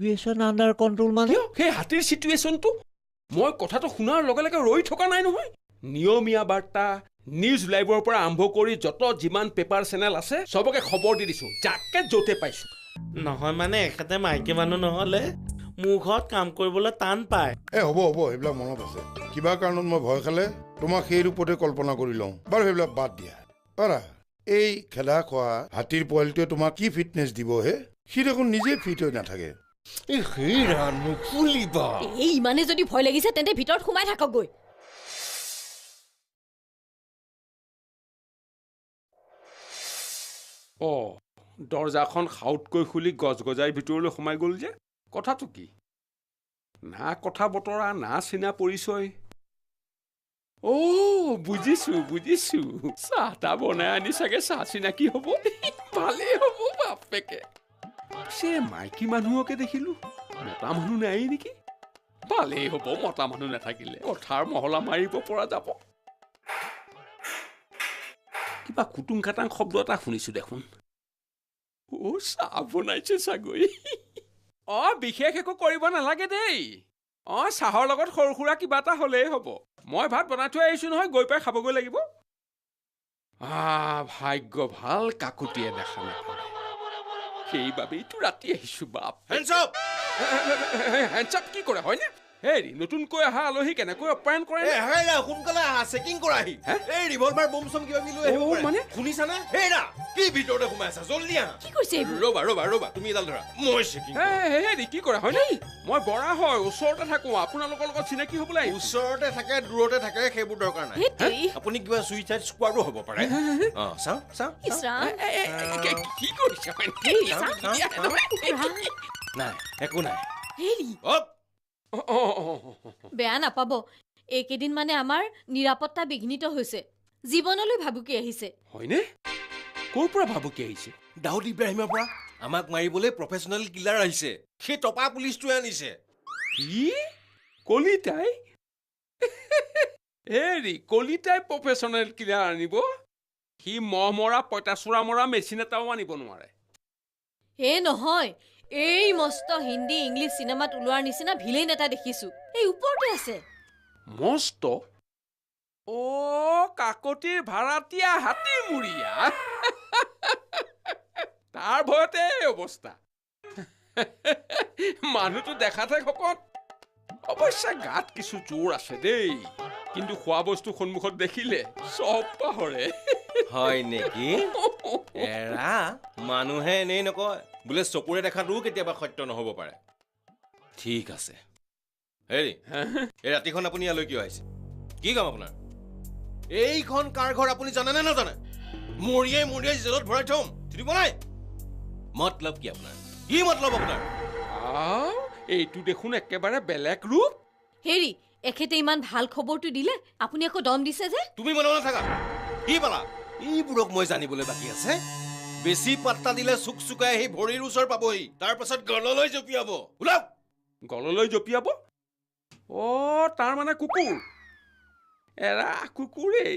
Situation under control মানে? সেই হাতীৰ চিটুৱেশ্যনটো মই কথাটো শুনাৰ লগে লগে ৰৈ থকা নাই নহয়। নিয়মীয়া বাৰ্তা, নিউজ লাইভৰ পৰা আৰম্ভ কৰি যত যিমান পেপাৰ চেনেল আছে চবকে খবৰ দি দিছোঁ, যাকে য'তে পাইছোঁ। নহয় মানে এখেতে মাইকী মানুহ নহ'লে মোৰ ঘৰত কাম কৰিবলৈ টান পায়। এ হ'ব হ'ব, সেইবিলাক মনত আছে। কিবা কাৰণত মই ভয় খালে তোমাক সেই ৰূপতে কল্পনা কৰি লওঁ। বাৰু সেইবিলাক বাদ দিয়া। পাৰা এই খেদা খোৱা হাতীৰ পোৱালিটোৱে তোমাক কি ফিটনেছ দিব হে? সি দেখোন নিজে ফিট হৈ নাথাকে। এই ইমানে যদি ভয় লাগিছে তেন্তে ভিতৰত সোমাই থাককগৈ। অ, দৰ্জাখন সাউতকৈ খুলি গছ গজাই ভিতৰলৈ সোমাই গ'ল যে, কথাটো কি? না কথা বতৰা, না চিনা পৰিচয়। অ' বুজিছো বুজিছো, চাহ তাহ বনাই আনি চাগে চাহ চিনাকি হ'ব। ভালেই হ'ব বাপেকে। পিছে মাইকী মানুহকে দেখিলো, মতা মানুহ নাই নেকি? ভালেই হ'ব, মতা মানুহ নাথাকিলে কথাৰ মহলা মাৰিব পৰা যাব। কিবা খুটুং খাটাং শব্দ এটা শুনিছো দেখোন। অ' চাহ বনাইছে চাগৈ। অ' বিশেষ একো কৰিব নালাগে দেই। অ' চাহৰ লগত সৰু সুৰা কিবা এটা হ'লেই হ'ব। মই ভাত বনাই থৈ আহিছোঁ নহয়, গৈ পাই খাবগৈ লাগিব। ভাগ্য ভাল কাকুতিয়ে দেখা নাপালে, সেইবাবেইতো ৰাতি আহিছোঁ। বাপ, হেণ্ডচাপ কি কৰে হয়নে? হেৰি, নতুনকৈ অহা আলহী কেনেকৈ আপ্যায়ন কৰে? সোনকালে আহা, চেকিং কৰাহি। এই ৰিভলভাৰ বোম চম কিবা কিবি লৈ আহিব পাৰে। মানে শুনিছানে? হেৰা, কি ভিতৰতে সোমাই আছা? জলদি আহা। কি কৰিছে? ৰ'বা ৰ'বা ৰ'বা, তুমি এডাল ধৰা, মই চেকিং। হেৰি কি কৰে হয়নে? মই বৰা হয়, ওচৰতে থাকো, আপোনালোকৰ লগত চিনাকি হ'বলৈ আহিছোঁ। ওচৰতে থাকে, দূৰতে থাকে, সেইবোৰ দৰকাৰ নাই। আপুনি কিবা চুইচাইড স্কোৱাডো হ'ব পাৰে। অ চাওঁ চাওঁ, কি কৰিছে? নাই, একো নাই। বেয়া নাপাব, এইকেইদিন মানে আমাৰ নিৰাপত্তা বিঘ্নিত হৈছে, জীৱনলৈ ভাবুকি আহিছে। হয়নে? ক'ৰ পৰা ভাবুকি আহিছে? দাউদ ইব্ৰাহিমৰ পৰা। আমাক মাৰিবলৈ প্ৰফেচনেল কিলাৰ আহিছে, সেই টপা পুলিচটোৱে আনিছে। কি কলিতাই? হেৰি, কলিতাই প্ৰফেচনেল কিলাৰ আনিব? সি মহ মৰা পঁইতাচোৰা মৰা মেচিন এটাও আনিব নোৱাৰে। হে নহয়, এই মস্ত হিন্দী ইংলিছ চিনেমাত ওলোৱাৰ নিচিনা ভিলেইন এটা দেখিছো, এই ওপৰতে আছে। মস্ত? অ' কাকতিৰ ভাড়াতীয়া হাতীমূৰীয়া, তাৰ ভয়তে এই অৱস্থা। মানুহটো দেখাতহে শকত, অৱশ্যে গাত কিছু জোৰ আছে দেই, কিন্তু খোৱা বস্তু সন্মুখত দেখিলে চব পাহৰে। হয় নেকি? এৰা, মানুহে এনেই নকয় বোলে চকুৰে দেখাটোও কেতিয়াবা সত্য নহ'ব পাৰে। ঠিক আছে। হেৰি, এই ৰাতিখন আপুনি ইয়ালৈ কিয় আহিছে? কি কাম আপোনাৰ? এইখন কাৰ ঘৰ আপুনি জানেনে নাজানে? মৰিয়াই মৰিয়াই জেলত ভৰাই থ'ম, চিনি পোৱা নাই? মতলব কি আপোনাৰ? কি মতলব আপোনাৰ? এইটো দেখোন একেবাৰে বেলেগ ৰূপ। হেৰি, এখেতে ইমান ভাল খবৰটো দিলে, আপুনি আকৌ দম দিছে যে? তুমি মনে মনে থাকা। কি পালা? এইবোৰক মই জানিবলৈ বাকী আছে। বেছি পাত্তা দিলে চুক চুকাই আহি ভৰিৰ ওচৰ পাবহি, তাৰ পাছত গললৈ জঁপিয়াব। ওলাওক। গললৈ জঁপিয়াব? অ' তাৰ মানে কুকুৰ। এৰা, কুকুৰেই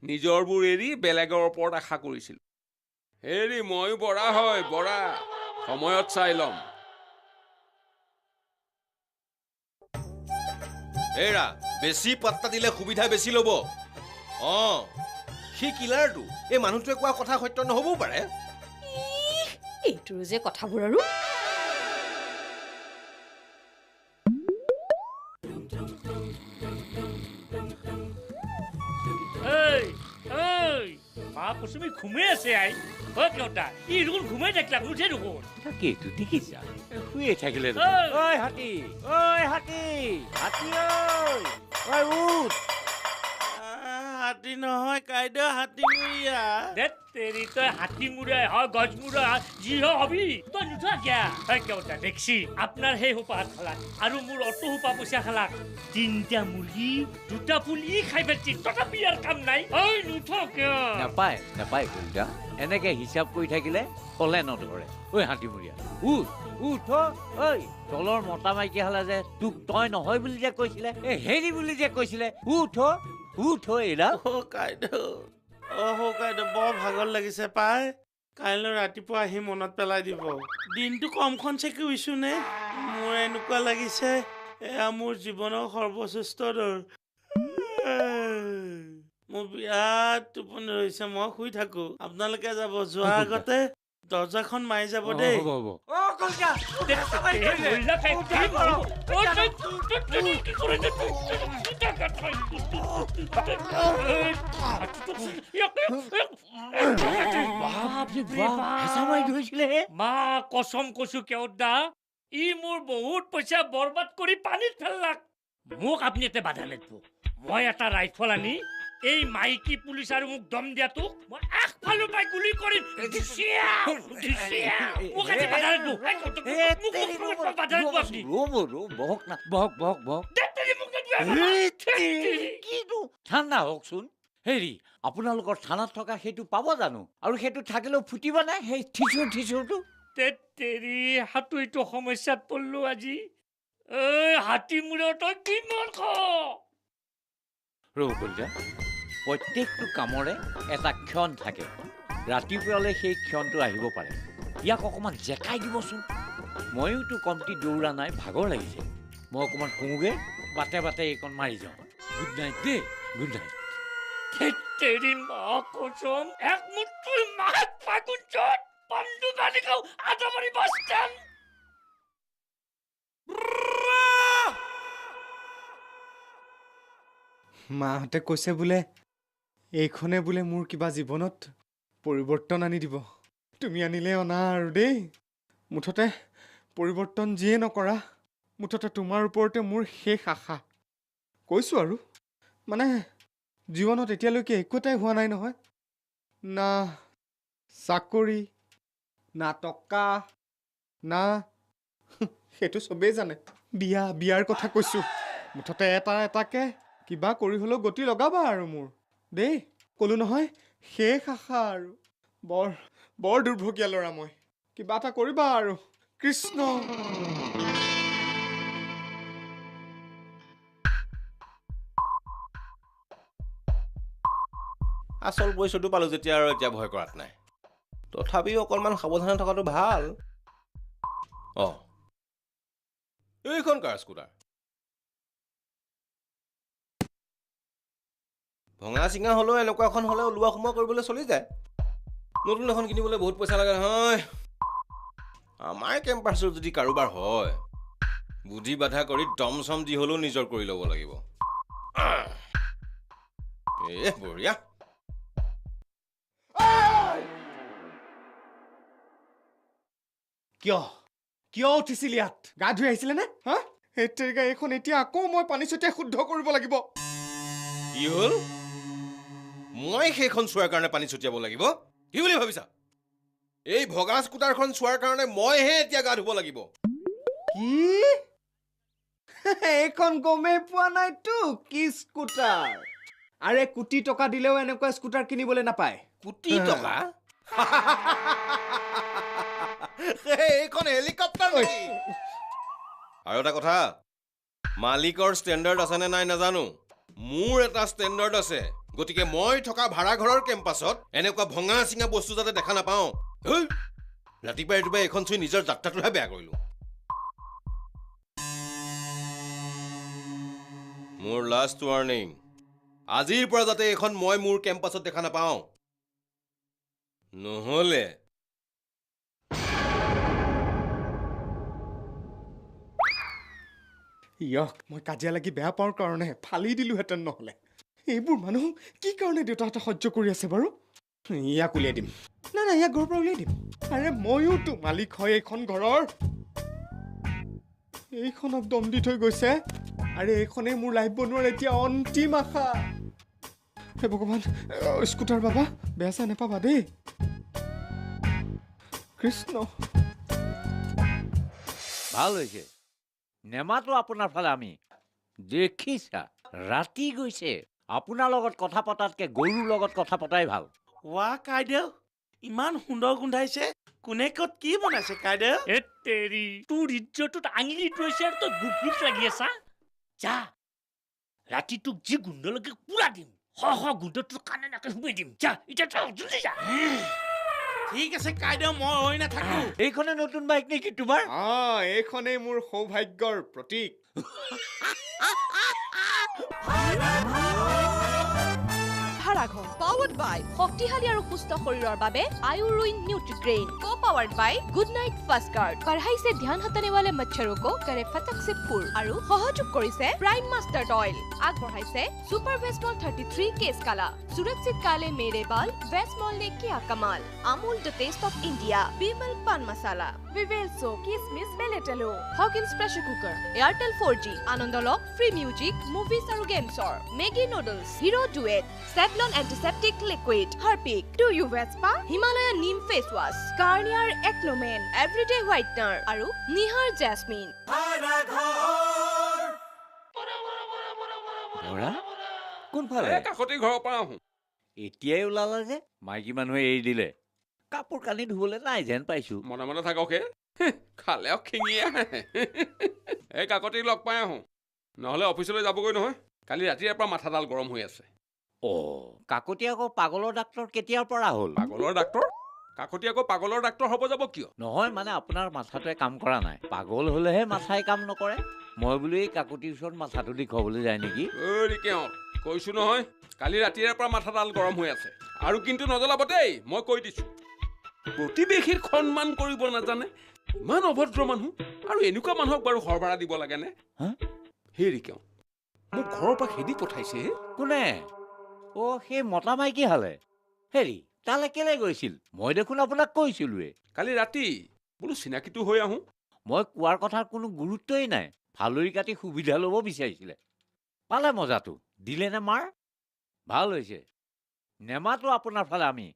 নিজৰবোৰ এৰি বেলেগৰ ওপৰত আশা কৰিছিল। হেৰি, ময়ো বৰা হয়, বৰা, সময়ত চাই ল'ম। এৰা, বেছি পাত্তা দিলে সুবিধা বেছি ল'ব। অঁ, সি কিলাৰটো, এই মানুহটোৱে কোৱা কথা সত্য নহ'বও পাৰে। এইটোৰ যে কথাবোৰ আৰু। মা ঘুমে আছে I. ঐ কেওটা, ই দেখোন ঘুমাই থাকিলা, নুঠে দেখোন। তাকেইতো দেখিছা, শুয়ে থাকিলে। ঐ হাতী, ঐ হাতী, হাতী ঐ, ঐ উঠ। হাতী নহয় কাইদেউ, হাতীমূৰীয়া। ধেৎ তেৰি, তই হাতীমূৰীয়া হয়, গজমূৰীয়া হয়, যি হয় হবি, তই নুঠা কিয়া? ঐ কেওটা, দেখছি আপোনাৰ সেই সোপা হাত খালাক আৰু মোৰ অটো সোপা পইচা খালাক। তিনিটা মুৰ্গী, দুটা পুলি খাই পেলছি, তথাপি ইয়াৰ কাম নাই। ঐ নুঠ কিয়? নাপায় নাপায় কলিতা, এনেকে হিচাপ কৰি থাকিলে তলে নধৰে। ঐ হাতীমূৰীয়া, উঠ উঠ। ঐ তলৰ মতা মাইকী হালা যে তোক তই নহয় বুলি যে কৈছিলে, এই হেৰি বুলি যে কৈছিলে, উঠ উঠ। এৰা অ কাইদেউ, অ কাইদেউ, বৰ ভাগৰ লাগিছে পাই। কাইলৈ ৰাতিপুৱা আহি মনত পেলাই দিব। দিনটো কমখন চেকি শুইছোঁ নে? মোৰ এনেকুৱা লাগিছে এয়া মোৰ জীৱনৰ সৰ্বশ্ৰেষ্ঠ দৌৰ। মোৰ বিৰাট টোপনি ধৰিছে, মই শুই থাকোঁ। আপোনালোকে যাব, যোৱাৰ আগতে দৰ্জাখন মাৰি যাব দেই। মা কচম কৈছো কেওদা, ই মোৰ বহুত পইচা বৰবাদ কৰি পানীত পেলাক। মোক আপুনি ইয়াতে বাধা নিদিব। মই এটা ৰাইফল আনি এই মাইকী পুলিচ আৰু মোক দম দিয়াটোক মই আগফালৰ পৰাই গুলি কৰিম। ঠাণ্ডা হওকচোন। হেৰি, আপোনালোকৰ থানাত থকা সেইটো পাব জানো? আৰু সেইটো থাকিলেও ফুটিব নাই সেই ঠিচুৰ ঠিচুৰটো? তেৰি হাতুৰিটো সমস্যাত পৰিলো আজি। এই হাতী মূৰৰ তই কিমান খ। ৰ'ব কলিতা, প্ৰত্যেকটো কামৰে এটা ক্ষণ থাকে। ৰাতিপুৱালৈ সেই ক্ষণটো আহিব পাৰে। ইয়াক অকণমান জেকাই দিবচোন। ময়োতো কমটি দৌৰা নাই, ভাগৰ লাগিছে। মই অকণমান শুওঁগৈ, বাটে বাটে এইকণ মাৰি যাওঁ। গুড নাইট দেই, গুড নাইট। তেৰি মা কচম, এক মুঠি মাক ফাগুন চত পাণ্ডু বালিগাঁও আদাবাৰী বাছ ষ্টেণ্ড। মাহঁতে কৈছে বোলে এইখনে বোলে মোৰ কিবা জীৱনত পৰিৱৰ্তন আনি দিব। তুমি আনিলে অনা আৰু দেই। মুঠতে পৰিৱৰ্তন যিয়ে নকৰা, মুঠতে তোমাৰ ওপৰতে মোৰ শেষ আশা। কৈছোঁ আৰু, মানে জীৱনত এতিয়ালৈকে একো এটাই হোৱা নাই নহয়, না চাকৰি, না টকা, না সেইটো চবেই জানে, বিয়া বিয়াৰ কথা কৈছোঁ। মুঠতে এটা এটাকে কিবা কৰি হ'লেও গতি লগাবা আৰু মোৰ দেই। ক'লো নহয়, শেষ আশা আৰু। বৰ বৰ দুৰ্ভগীয়া ল'ৰা মই। কিবা এটা কৰিবা আৰু। কৃষ্ণ। আচল পইচাটো পালোঁ যেতিয়া আৰু এতিয়া ভয় কৰাত নাই। তথাপিও অকণমান সাৱধানে থকাটো ভাল। অঁ, এইখন কাৰ স্কুটাৰ? ভঙা চিঙা হ'লেও এনেকুৱা এখন হ'লে ওলোৱা সোমোৱা কৰিবলৈ চলি যায়। নতুন এখন কিনিবলৈ বহুত পইচা লাগে নহয়। আমাৰ কেম্পাছৰ যদি কাৰোবাৰ হয়, বুদ্ধি বাধা কৰি দম চম দি হ'লেও নিজৰ কৰি ল'ব লাগিব। এ বঢ়িয়া। কিয় কিয় উঠিছিল ইয়াত? গা ধুই আহিছিলে নে? হা, সেই তেৰিকা এইখন এতিয়া আকৌ মই পানী ছটিয়াই শুদ্ধ কৰিব লাগিব। কি হ'ল? মই সেইখন চোৱাৰ কাৰণে পানী ছটিয়াব লাগিব? কি বুলি ভাবিছা? এই ভগা স্কুটাৰখন চোৱাৰ কাৰণে মইহে এতিয়া গা ধুব লাগিব? কি এইখন গমেই পোৱা নাইতো কি স্কুটাৰ? আৰে কোটি টকা দিলেও এনেকুৱা স্কুটাৰ কিনিবলৈ নাপায়। কোটি টকা? এইখন হেলিকপ্টাৰ নেকি? আৰু এটা কথা, মালিকৰ ষ্টেণ্ডাৰ্ড আছেনে নাই নাজানো, মোৰ এটা ষ্টেণ্ডাৰ্ড আছে। গতিকে মই থকা ভাড়াঘৰৰ কেম্পাছত এনেকুৱা ভঙা চিঙা বস্তু যাতে দেখা নাপাওঁ। ৰাতিপুৱাই ৰাতিপুৱাই এইখন চুই নিজৰ যাত্ৰাটোহে বেয়া কৰিলোঁ। মোৰ লাষ্ট ৱাৰ্ণিং, আজিৰ পৰা যাতে এইখন মই মোৰ কেম্পাছত দেখা নাপাওঁ। নহ'লে ইয়ক, মই কাজিয়া লাগি বেয়া পাওঁৰ কাৰণে ফালি দিলোহেঁতেন। নহ'লে এইবোৰ মানুহ কি কাৰণে দেউতাহঁতে সহ্য কৰি আছে বাৰু? ইয়াক উলিয়াই দিম। নাই নাই, ইয়াক ঘৰৰ পৰা উলিয়াই দিম। আৰে ময়োতো মালিক হয় এইখন ঘৰৰ। এইখনক দম দি থৈ গৈছে। আৰে এইখনেই মোৰ লাইফ বনোৱাৰ এতিয়া অন্তিম আশা। হে ভগৱান, স্কুটাৰ বাবা, বেয়া চেয়া নাপাবা দেই। কৃষ্ণ। ভাল হৈছে, নেমাতো আপোনাৰ ফালে আমি। দেখিছা, ৰাতি গৈছে। আপোনাৰ লগত কথা পতাতকৈ গৰুৰ লগত কথা পতাই ভাল। ৱা কাইদেউ, ইমান সুন্দৰ গোন্ধাইছে। কোনে ক'ত কি বনাইছে কাইদেউ? এ তেৰি, তোৰ ইজ্জতত আঙুলি ধৰিছে আৰু তই গুপ লাগি আছা। যা, ৰাতি তোক যি গোন্ধ লাগে পুৰা দিম। শ শ গোন্ধ তোৰ কাণে নাকে সোমাই দিম। যা এতিয়া, জলদি যা। ঠিক আছে কাইদেউ, মই ৰৈ নাথাকো। এইখনে নতুন বাইক নেকি তোমাৰ? অঁ, এইখনেই মোৰ সৌভাগ্যৰ প্ৰতীক। ভাড়াঘৰ পাৱাৰ্ড বাই শক্তিশালী আৰু সুস্থ শৰীৰৰ বাবে Ayurwin Nutrigrain, co powered by Good Knight fast guard, कढ़ाई से ध्यान हटाने वाले मच्छरों को करे फटक से फूर আৰু সহযোগ কৰিছে প্ৰাইম মাষ্টাৰ্ড অইল। আগবঢ়াইছে ছুপাৰ ভেষ্টমল 33 কেছ কালা, সুৰক্ষিত কালে মেৰে বাল, ভেষ্টমল নে কিয়া কমাল, Amul the taste of India, Bimal Pan Masala, Vivel soap, Kismis মেলেটেলো, Hawkins pressure cooker, Airtel 4G, Ananda lock, free music, movies আৰু গেমছৰ, Maggi noodles, Hero Duet, Savlon antiseptic liquid, Harpic, to you Vespa, Himalaya neem face wash, Garnier Acnomen everyday whitener আৰু নিহাৰ jasmine. কোনফালে? কাষতে ঘৰৰ পৰা আহোঁ। এতিয়াই ওলালা যে? মাইকী মানুহে এৰি দিলে। কাপোৰ কানি ধুবলৈ নাই যেন পাইছো। মনে মনে থাকক হে, খালেও খিঙিয়ে। এই কাকতিক লগ পাই আহোঁ, নহ'লে অফিচলৈ যাবগৈ নহয়। কালি ৰাতিৰে পৰা মাথাডাল গৰম হৈ আছে। অ', কাকতি আকৌ পাগলৰ ডাক্তৰ কেতিয়াৰ পৰা হ'ল? পাগলৰ ডাক্তৰ? কাকতি আকৌ পাগলৰ ডাক্তৰ হ'ব যাব কিয়? নহয় মানে আপোনাৰ মাথাটোৱে কাম কৰা নাই। পাগল হ'লেহে মাথাই কাম নকৰে। মই বোলো এই কাকতিৰ ওচৰত মাথাটো দেখুৱাবলৈ যায় নেকি? কৈছো নহয়, কালি ৰাতিৰে পৰা মাথাডাল গৰম হৈ আছে। আৰু কিন্তু নজ্বলাব দেই, মই কৈ দিছো। প্ৰতিবেশীৰ সন্মান কৰিব নাজানে, ইমান অভদ্ৰ মানুহ। আৰু এনেকুৱা মানুহক বাৰু ঘৰ ভাড়া দিব লাগেনে? হেৰি কিয় মোক ঘৰৰ পৰা খেদি পঠাইছে। কোনে? অ', সেই মতা মাইকী হালে। হেৰি তালৈ কেলৈ গৈছিল? মই দেখোন আপোনাক কৈছিলোৱে কালি ৰাতি, বোলো চিনাকিটো হৈ আহোঁ। মই কোৱাৰ কথাৰ কোনো গুৰুত্বই নাই। ফালৰি কাটি সুবিধা ল'ব বিচাৰিছিলে, পালে মজাটো। দিলে নে মাৰ? ভাল হৈছে, নেমাতো আপোনাৰ ফালে আমি।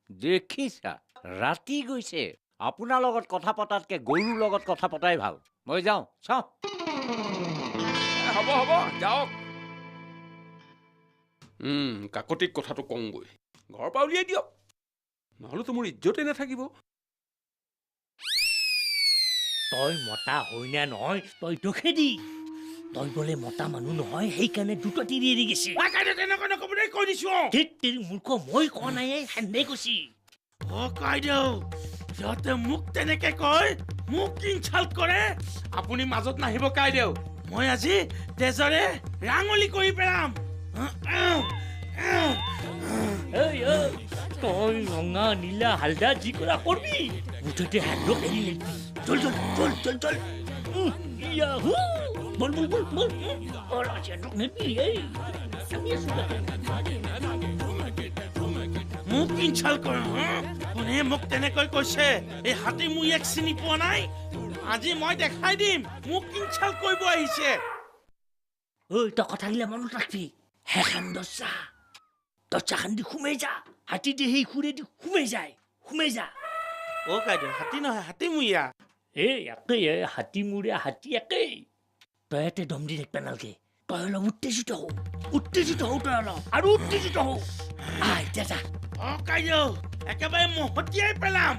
দেখিছা ৰাতি গৈছে, আপোনাৰ লগত কথা পতাতকৈ গৰুৰ লগত কথা পতাই ভাল। মই যাওঁ, চাওঁ। হ'ব হ'ব, যাওক। কাকতিক কথাটো কওঁগৈ, ঘৰৰ পৰা উলিয়াই দিয়ক, নহ'লেতো মোৰ ইজ্জতেই নাথাকিব। তই মতা হয় নে নহয় তই দোষে দি। তই বোলে মতা মানুহ নহয়, সেইকাৰণে দুটা তিৰি এৰি গৈছে। মূৰ্খ, মই কোৱা নাই, সেনে কৈছি। অ কাইদেউ, সিহঁতে মোক তেনেকে কয়, মোক ইনচাল্ট কৰে। আপুনি মাজত নাহিব কাইদেউ, মই আজি তেজৰে ৰাঙলী কৰি পেলাম। তই ৰঙা নীলা হালধা যি কৰা কৰবি, মুঠতে হাতক এৰি নিদিবি। চল চল চল চল চল, ইয়াহু, বল বল বল বল। মোক ইনচাল্ট কৰে? কোনে মোক তেনেকৈ কৈছে? এই হাতী মুৰীয়াক চিনি পোৱা নাই? আজি মই দেখাই দিম, মোক ইনচাল্ট কৰিব আহিছে। ঐ, তই কথাগিলা মনত ৰাখবি। সেইখন দৰ্জা, দৰ্জাখন দি সোমাই যা। হাতী দি সেই খুৰেদি সোমাই যায়, সোমাই যা। অ কাইদেউ, হাতী নহয় হাতীমূৰীয়া। এই একেই, হাতীমূৰীয়া হাতী একেই। তই ইয়াতে দম দি থাকিব নালাগে, তই অলপ উত্তেজিত হও, উত্তেজিত হও, তই অলপ আৰু উত্তেজিত হও। আহ এতিয়া যা। অ কাইদেউ, একেবাৰে মহতিয়াই পেলাম।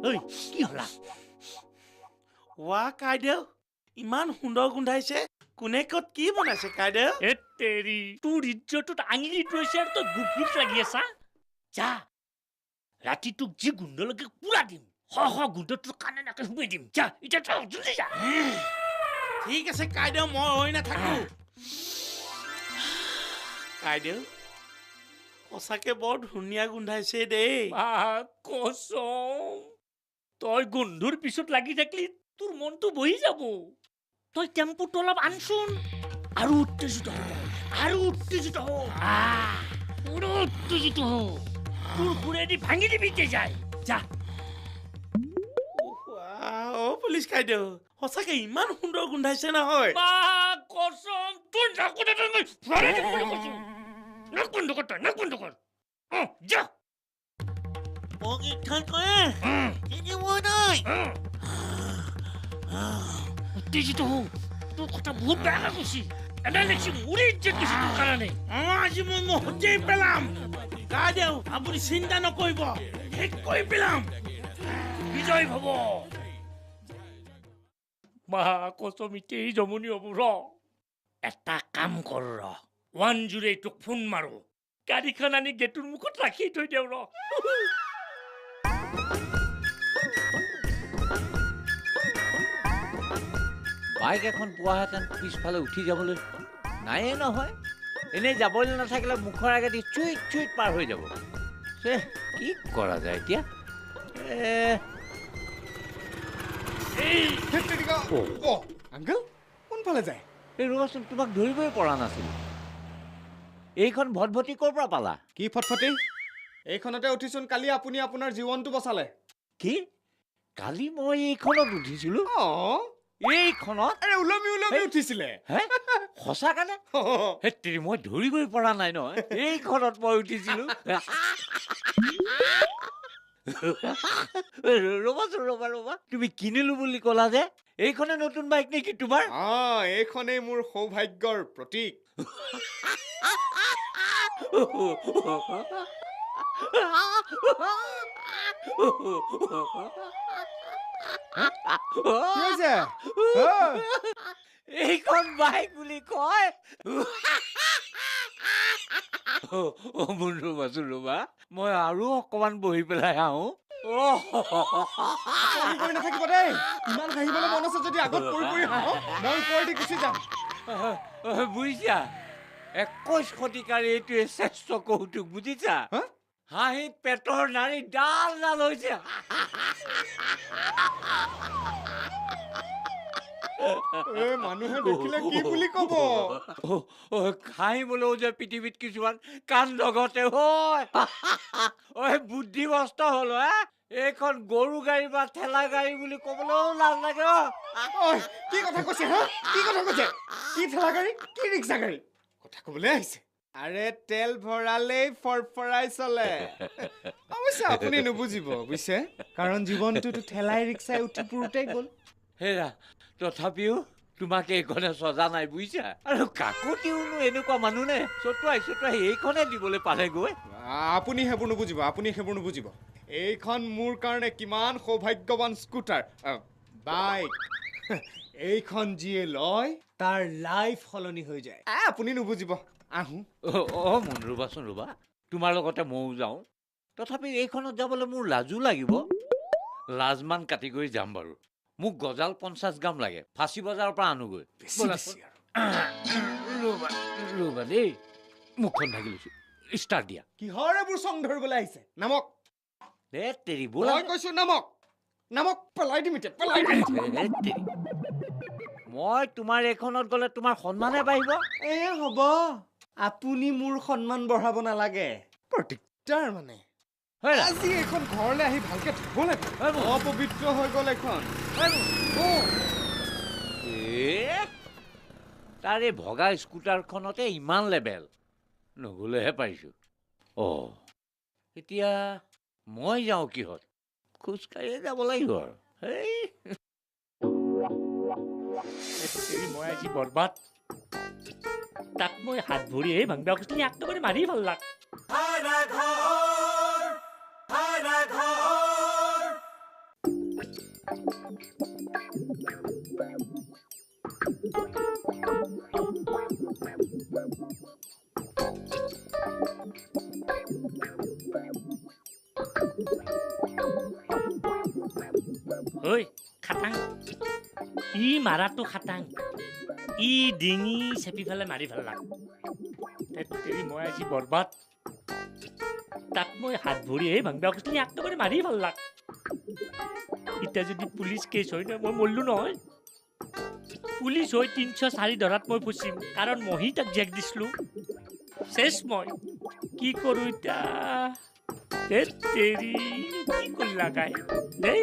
ঐ কি হলা? ৱা কাইদেউ, ইমান সুন্দৰ গোন্ধাইছে, কোনে ক'ত কি বনাইছে কাইদেউ? এ তেৰি, তোৰ ইজ্জতত আঙিলি থৈছে আৰু তই গুপগুপ লাগি আছা। যা, ৰাতি তোক যি গোন্ধ লাগে পুৰা দিম, শ শ গোন্ধ তোৰ কাণে নাকে সোমাই দিম। যা এতিয়া, জলদি যা। ঠিক আছে কাইদেউ, মই ৰৈ নাথাকো। কাইদেউ সঁচাকে বৰ ধুনীয়া গোন্ধাইছে দেই। কচম, তই গোন্ধুৰ পিছত লাগি থাকিলি তোৰ মনটো বহি যাব। তই টেম্পুটো অলপ আনচোন, আৰু উত্তেজিত হ, আৰু উত্তেজিত হ, পুৰা উত্তেজিত হ। তোৰ খুৰেদি ভাঙি দিবি যায়। যা। অ পুলিচ কাইদেউ, সঁচাকে ইমান সুন্দৰ গোন্ধাইছে নহয়। কচম, তোৰ কৈছো। নাক বন্ধ কৰ, তই নাক বন্ধ কৰ। অ যা। মোক ইচ্ছা কৰে নাই। উত্তেজিত হও, তোৰ কথা বহুত বেয়াকৈ কৈছি। এনে দেখছি মোৰে ইজ্জত গৈছে তোৰ কাৰণে। আজি মই মহতিয়াই পেলাম কাইদেউ, আপুনি চিন্তা নকৰিব, শেষ কৰি পেলাম। বিজয় ভৱ। মা কচম, এতিয়াই জমনি হ'ব। ৰ, এটা কাম কৰ, ৰ, 108ক ফোন মাৰো। গাড়ীখন আনি গেটৰ মুখত ৰাখি থৈ দিওঁ ৰ। বাইক এখন পোৱাহেঁতেন পিছফালে উঠি যাবলৈ নায়ে নহয়, এনেই যাবলৈ নাথাকিলে মুখৰ আগেদি চুইট চুইট পাৰ হৈ যাব। কি কৰা যায় এতিয়া? আংকল কোনফালে যায়? এই ৰ'বাচোন, তোমাক ধৰিবই পৰা নাছিল। এইখন ভটভটি ক'ৰ পৰা পালা? কি ফটফটি? এইখনতে উঠিচোন কালি আপুনি আপোনাৰ জীৱনটো বচালে। কি কালি মই এইখনত উঠিছিলো? এইখনত? আৰে ওলমি ওলমি উঠিছিলে। সঁচাকে? মই ধৰিবই পৰা নাই নহয়, এইখনত মই উঠিছিলো। ৰ'বাচোন, ৰ'বা ৰ'বা, তুমি কিনিলো বুলি ক'লা যে, এইখনে নতুন বাইক নেকি তোমাৰ? এইখনেই মোৰ সৌভাগ্যৰ প্ৰতীক। এইখন বাইক বুলি কয়? ৰ'বাচোন ৰ'বা, মই আৰু অকণমান বহি পেলাই আহোঁ। নাথাকিব দেই, ইমান হাঁহিবলৈ মন আছে যদি আগত পৰি পৰি হাঁহক, মই ওপৰেদি গুচি যাম। বুজিছা, 21 শতিকাৰ এইটোৱে শ্ৰেষ্ঠ কৌতুক, বুজিছা? হাঁহিত পেটৰ নাড়ী ডাল ডাল হৈছে। মানুহে দেখিলে কি বুলি ক'ব? হাঁহিবলৈও যে পৃথিৱীত কিছুমান কাণ্ড ঘটে। বুদ্ধিমস্ত হ'ল এইখন গৰু গাড়ী বা ঠেলা গাড়ী বুলি ক'বলৈও লাজ লাগে। কি কথা কৈছে হা? কি কথা কৈছে? কি ঠেলা গাড়ী, কি ৰিক্সা গাড়ী কথা ক'বলৈ আহিছে? আৰে তেল ভৰালেই ফৰফৰাই চলে। অৱশ্যে আপুনি নুবুজিব বুজিছে, কাৰণ জীৱনটোতো ঠেলাই ৰিক্সাই উঠি পুৰোতেই গ'ল। হেৰা, তথাপিও তোমাক এইখনে সজা নাই বুজিছা। আৰু কাকতিওনো এনেকুৱা মানুহ নে, চতুৱাই চতুৱাই এইখনে দিবলৈ পালেগৈ। আপুনি সেইবোৰ নুবুজিব, আপুনি সেইবোৰ নুবুজিব। এইখন মোৰ কাৰণে কিমান সৌভাগ্যৱান স্কুটাৰ বাইক, এইখন যিয়ে লয় তাৰ লাইফ সলনি হৈ যায়। আপুনি নুবুজিব। আহোঁ। অঁ মন, ৰ'বাচোন ৰ'বা, তোমাৰ লগতে ময়ো যাওঁ। তথাপি এইখনত যাবলৈ মোৰ লাজো লাগিব। লাজমান কাটি কৰি যাম বাৰু। মোক গজাল 50 গ্ৰাম লাগে, ফাঁচী বজাৰৰ পৰা আনোগৈ। ৰ'বা ৰ'বা দেই, মুখখন ঢাকি লৈছোঁ। ষ্টাৰ্ট দিয়া। কিহৰ এইবোৰ চং ধৰিবলৈ আহিছে? নামক। দে তেৰি, ব'লা। মই কৈছোঁ নামক, নামক, পেলাই দিম এতিয়া, পেলাই দিম। মই তোমাৰ এইখনত গ'লে তোমাৰ সন্মানে বাঢ়িব। এ হ'ব, আপুনি মোৰ সন্মান বঢ়াব নালাগে। বৰ দিগদাৰ মানে। আজি এইখন ঘৰলৈ আহি ভালকে ধুব লাগিব, অপবিত্ৰ হৈ গ'ল এইখন। তাৰ এই ভগা স্কুটাৰখনতে ইমান লেবেল, নগ'লেহে পাৰিছোঁ। অঁ, এতিয়া মই যাওঁ কিহত? খোজকাঢ়িয়ে যাব লাগিব আৰু। এই মই আজি বৰবাদ। তাক মই হাত ভৰিহে ভাঙিব কৈছিলোঁ, একেবাৰে মাৰি পেলাক। ঐ খাটাং, ই মাৰাটো খাটাং, ই ডিঙি চেপি পেলাই মাৰি পেলাক। মই আজি বৰবাদ। তাক মই হাত ভৰিহে ভাঙিব কৈছিলোঁ, একেবাৰে মাৰি পেলাক। এতিয়া যদি পুলিচ কেছ হয় নহয়, মই মৰিলো নহয়। পুলিচ হৈ 304 ধৰাত মই ফচিম, কাৰণ মহি তাক জেক দিছিলোঁ। চেচ, মই কি কৰোঁ এতিয়া? তেৰি কি কৰিলা গাই দেই।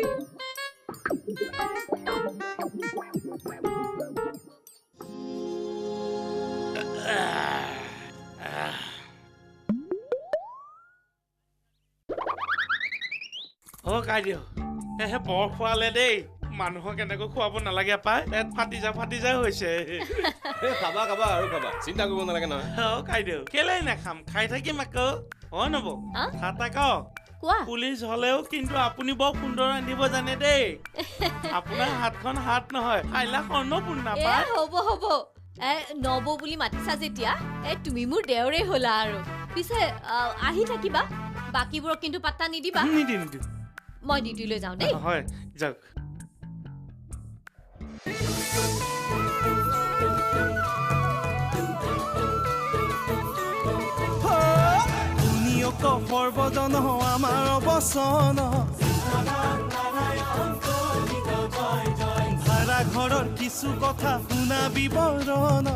অ কাইদেউ, এহে বৰ খোৱালে দেই। মানুহক এনেকৈ খুৱাব নালাগে পাই, পেট ফাটি যা ফাটি যা হৈছে। খাবা খাবা আৰু খাবা, চিন্তা কৰিব নালাগে নহয়। অ কাইদেউ, কেলেই নাখাম, খাই থাকিম আকৌ। অ নব, কথা কওক। পুলিচ হলেও কিন্তু আপুনি বৰ সুন্দৰ ৰান্ধিব জানে দেই। আপোনাৰ হাতখন হাত নহয়, খাইলা অন্নপূৰ্ণা পাই। হ'ব হ'ব, নব বুলি মাতিছা যেতিয়া তুমি মোৰ দেওৰে হলা আৰু। পিছে আহি থাকিবা, বাকীবোৰক কিন্তু পাত্তা নিদিবা। নিদিওঁ নিদিওঁ। মই ডিউটিলৈ যাওঁ দেই। হয়, যাওক। সৰ্বজন আমাৰ বচন, ভাড়া ঘৰৰ কিছু কথা শুনা বিৱৰণ।